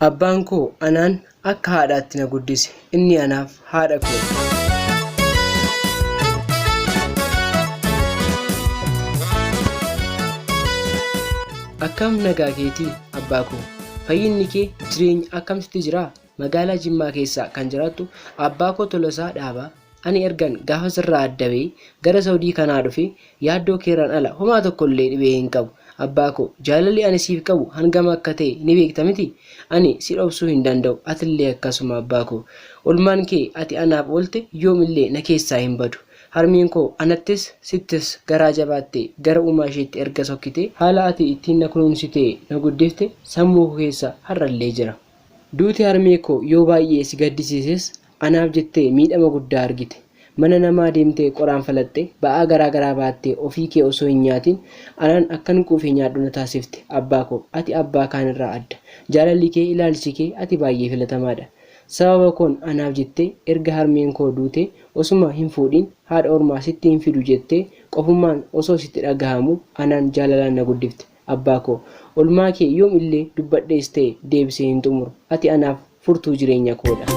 Abbaan koo anaan akka haadhaatti na guddise. Inni anaaf haadha koo. Akkam nagaa keetii abbaa koo? Fayyinni kee jireenya akkam sitti jiraa? Magaalaa Jimmaa keessa kan jiraattu abbaa koo Tolasaa Dhaabaa, ani ergan gaafa sirraa adda ba'ee gara Saudii kanaa dhufe yaaddoo keerraan ala homaa tokkollee dhibee hin qabu. Abbaa koo, jaalalli ani siif qabu hangam akka ta'e ni beekta miti? Ani si dhobsuu hin danda'u, atillee akkasuma abbaa koo. Olmaan kee ati anaaf oolte yoom illee na keessaa hin badu. Harmeen koo anattis sittis garaa jabaattee gara uumaa isheetti erga sokkitee haala ati ittiin na kunuunsitee na guddifte sammuu koo keessa har'allee jira. Duuti harmee koo yoo baay'ee si gaddisiises anaaf jettee miidhama guddaa argite. Mana namaa deemtee qoraan falaxxee, ba'aa garaa garaa baattee ofii kee osoo hin nyaatin anaan akkan quufee nyaadhu na taasifte. Abbaa koo, ati abbaa kaan irraa adda. Jaalalli kee, ilaalchi kee, ati baay'ee filatamaadha. Sababa koon anaaf jettee erga harmeen koo duutee osuma hin fuudhin haadha ormaa sitti hin fidu jettee qofummaan osoo sitti dhagahamuu anaan jaalalaan na guddifte. Abbaa koo, olmaa kee yoom illee dubbadhees ta'e deebisee hin xumuru. Ati anaaf furtuu jireenya koo dha.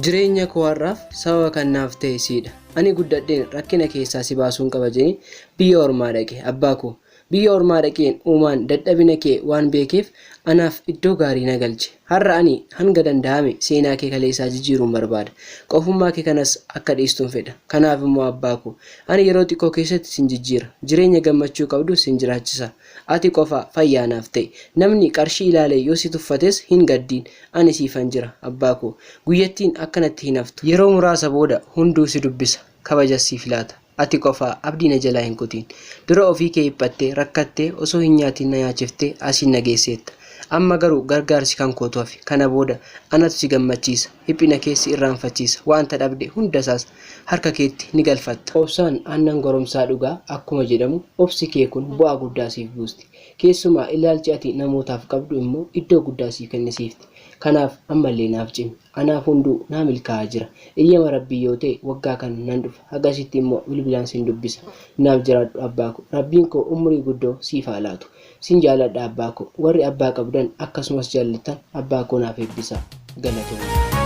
Jireenya koo har'aaf sababa kan naaf ta'e siidha. Ani guddadheen rakkina keessaa si baasuun qaba jedheen biyya ormaa dhaqe. Abbaa koo, Biyya ormaa dhaqeen uumaan dadhabina kee waan beekeef anaaf iddoo gaarii na galche. Har'a ani hanga danda'ame seenaa kee kaleessaa jijjiiruun barbaada. Qofummaa kee kanas akka dhiistun fedha. Kanaaf immoo abbaa koo, ani yeroo xiqqoo keessatti sin jijjiira. Jireenya gammachuu qabdus sin jiraachisa. Ati qofa fayyaa naaf ta'i. Namni qarshii ilaalee yoo si tuffates hin gaddiin. Ani siifan jira abbaa koo. Guyyattiin akkanatti hin haftu. Yeroo muraasa booda hunduu si dubbisa, kabajas siif laata. Ati qofaa abdii na jalaa hin kutiin. Dura ofii kee dhiphattee, rakkattee, osoo hin nyaatiin na nyaachiftee asiin na geesseetta. Amma garuu gargaarsi kan kootu hafe. Kana booda anatu si gammachiisa, dhiphina kees si irraanfachiisa, wanta dhabde hundasaas harka keetti ni galfatta. Obsaan aannan goromsaa dhugaa akkuma jedhamu obsi kee kun bu'aa guddaa siif buusti. Keessumaa ilaalchi ati namootaaf qabdu immoo iddoo guddaa siif kennisiifti. Kanaaf ammallee naaf cimi. Anaaf hunduu naa milkaa'aa jira. Eeyyama Rabbii yoo ta'e waggaa kana nan dhufa. Hagasitti immoo bilbilaan sin dubbisa. Naaf jiraadhu abbaa koo. Rabbiin koo umurii guddoo siif haa laatu. Sin jaaladha abbaa koo. Warri abbaa qabdan akkasumas jaallattan abbaa koo naaf eebbisaa. Galatoomaa.